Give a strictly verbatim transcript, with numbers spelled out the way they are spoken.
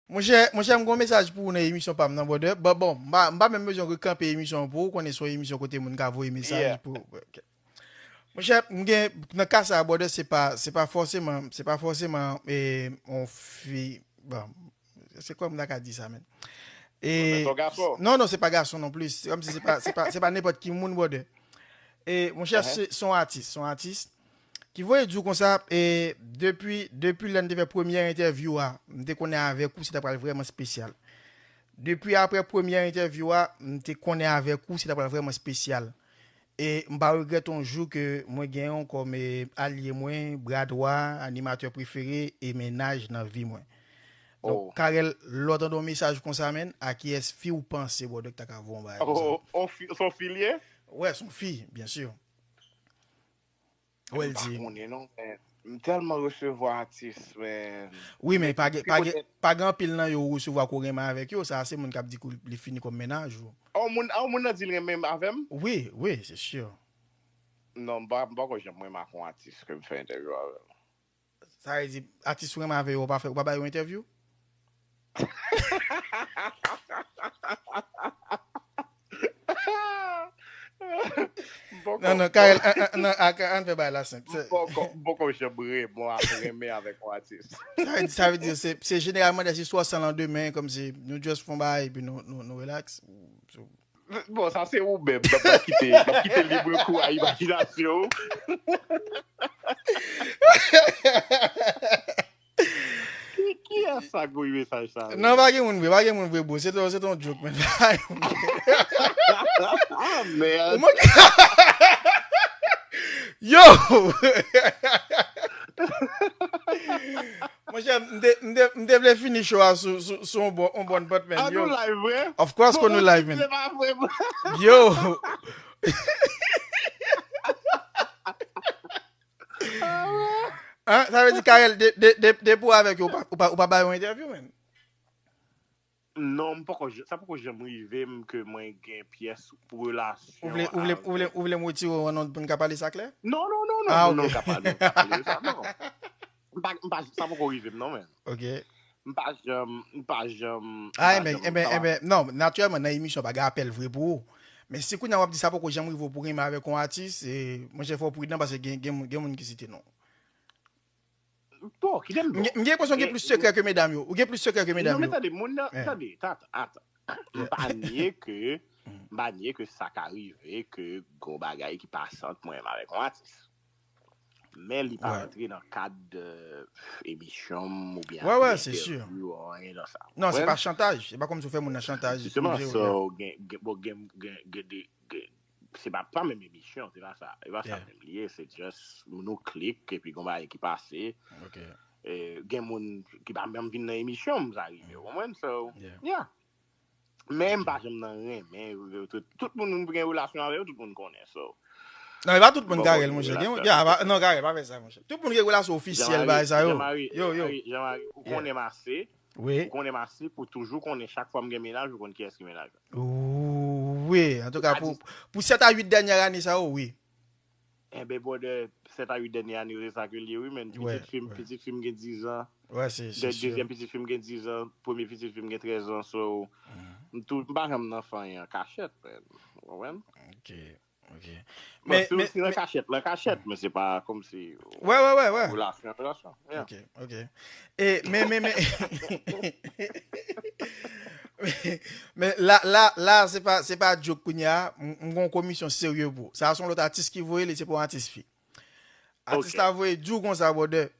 Monchè, monchè, m gen yon mesaj pou ou nan emisyon pa m nan, brother. Bon, bon, m pa, m pa menm bezwen rekanpe emisyon an pou ou, konnen se yon emisyon kote moun ka voye mesaj pou. Ok. Monchè, m gen, nan ka sa, brother, se pa, se pa fòseman, se pa fòseman, eh, yon fi, bon, se kòman m ta ka di sa, men. E, non, non, se pa gason non plis. Se kòmsi se pa, se pa, se pa nenpòt ki moun, brother. E, monchè, se, se yon atis, se yon atis ki voye di w konsa, e, depi, depi lè n te fè premyè entèvyou a, m te konnen avèk ou, se ta pral vrèman espesyal. Depi apre premyè entèvyou a, m te konnen avèk ou, se ta pral vrèman espesyal. E m pa regrèt yon jou ke mwen gen yon kòm, e, alye mwen, bra dwa, animatè prefere e mennaj nan vi mwen. Donk, Carel, lè w tande yon mesaj konsa, menn, a kiyès fi w panse, brother, ki ta ka voye yon bagay konsa? Oh, se yon fi l ye? Wè, se yon fi, byen si. Wè, l di. M pa konnen non, men m tèlman resevwa atis, men. Wi, men pa gen, pa gen, pa gen anpil nan yo ou resevwa ke w renmen avèk yo. Sa a se moun k ap di ke li fini kòm mennaj ou. Oh, moun, oh, moun nan di l renmen avè m? Wi, wi, se si. Non, m pa, m poko janm renmen ak yon atis ke m fè entèvyou avè l. Sa vle di, atis ou renmen avè yo, ou pa fè, ou pa ba yo entèvyou? Non, non, Carel, an, an, non, an, an fè bagay la senp. M poko, m poko janm renmen, renmen avèk yon atis. Sa vle di, sa vle di, se, se jeneralman des histoires sans lendemain, kòmsi nou just fè yon bagay, epi nou, nou, nou relax. So, Bon, sa se ou menm. M ap kite, m ap kite libre kou a imajinasyon ou. Ki, kiyès sa k voye mesaj sa? Non, pa gen moun vre, pa gen moun vre, bro. Se te, se te yon joke, man. Pa gen moun vre. Ah, mèd. Yo! Monchè, m te, m te, m te vle fini show a sou, sou, sou yon bon, yon bon note, man. Ah, yo. Nou live, vre? Of course ke nou live, man. Se pa vre, bro. Yo! Hein? Sa vle di, Carel, de, de, de, depi w avèk yo, ou pa, ou pa, ou pa ba yo entèvyou, man? Non, m poko, sa poko janm rive m ke mwen gen pyès relasyon avèk. Ou vle, ou vle, ou vle, ou vle m retire w nan non pou n ka pale sa klè? Non, non, non, non, ah, non, ok. Non, ka pale, ka pale de sa, non. M pa, m pa, sa poko rive m, non, men. Ok. M pa janm, m pa janm, m pa janm. Ah, enben, enben, enben, non, natirèlman, nan emisyon, pa gen apèl vre pou ou. Men si kounye a w ap di sa poko janm rive w pou renmen avèk yon atis, e, monchè, fò w pridan, paske gen, gen, gen moun ki site non. Bon, kite m bon. M gen, m gen enpresyon w gen plis sekrè ke medam yo. Ou gen plis sekrè ke medam yo. Non, men tande, moun nan, tande, tata, ata. M pa nye ke, m pa nye ke sa ka rive ke gon bagay ki pase ant mwen menm avèk yon atis. Men li pa rantre nan kad, euh, emisyon m oubyen entèvyou, anyen nan sa. Non, se pa chantaj. Se pa kòmsi w fè moun nan chantaj. Jisteman, so, gen, gen, bon, gen, gen, gen de, gen, se pa, pa menm emisyon, se pa sa. Se pa sa menm li ye, se just nou klik, epi gon bagay ki pase. Ok. E, gen moun ki pa menm vin nan emisyon m, sa rive, ou konprann? So, yeah. Men m pa janm nan renmen, tout, tout moun m gen relasyon avè yo, tout moun konnen, so. Non, e pa tout moun, Carel, monchè. Gen, gen, pa, non, Carel, pa fè sa, monchè. Tout moun gen relasyon ofisyèl, bagay sa yo. Yo, yo. Jean-Marie, ou konnen m ase. Wi. Ou konnen m ase pou toujou konnen chak fwa m gen mennaj, ou konn kiyès ki mennaj mwen. Wi, antouka, pou, pou sèt a uit dènyè ane sa yo, wi. Enben, brother, sèt a uit dènyè ane, se sa ke l ye, wi, men. Pitit fi m, pitit fi m gen diz an. Dezyèm pitit fi m gen diz an, premye pitit fi m gen trèz an, so, m tou, m pa janm nan fè anyen an kachèt, men. Ou konprann? Ok, ok. Bon, men, si, men, si nan kachèt, nan kachèt, men se pa kòmsi. Wè, wè, wè, wè. Relasyon, relasyon. Yeah. Ok, ok. E, men, men, men. Men la, la, la, se pa, se pa joke kounye a. M, m gen yon komisyon serye pou ou. Sa a se yon lòt atis ki voye li, se pa yon atis fi. Atis la voye di w konsa, brother.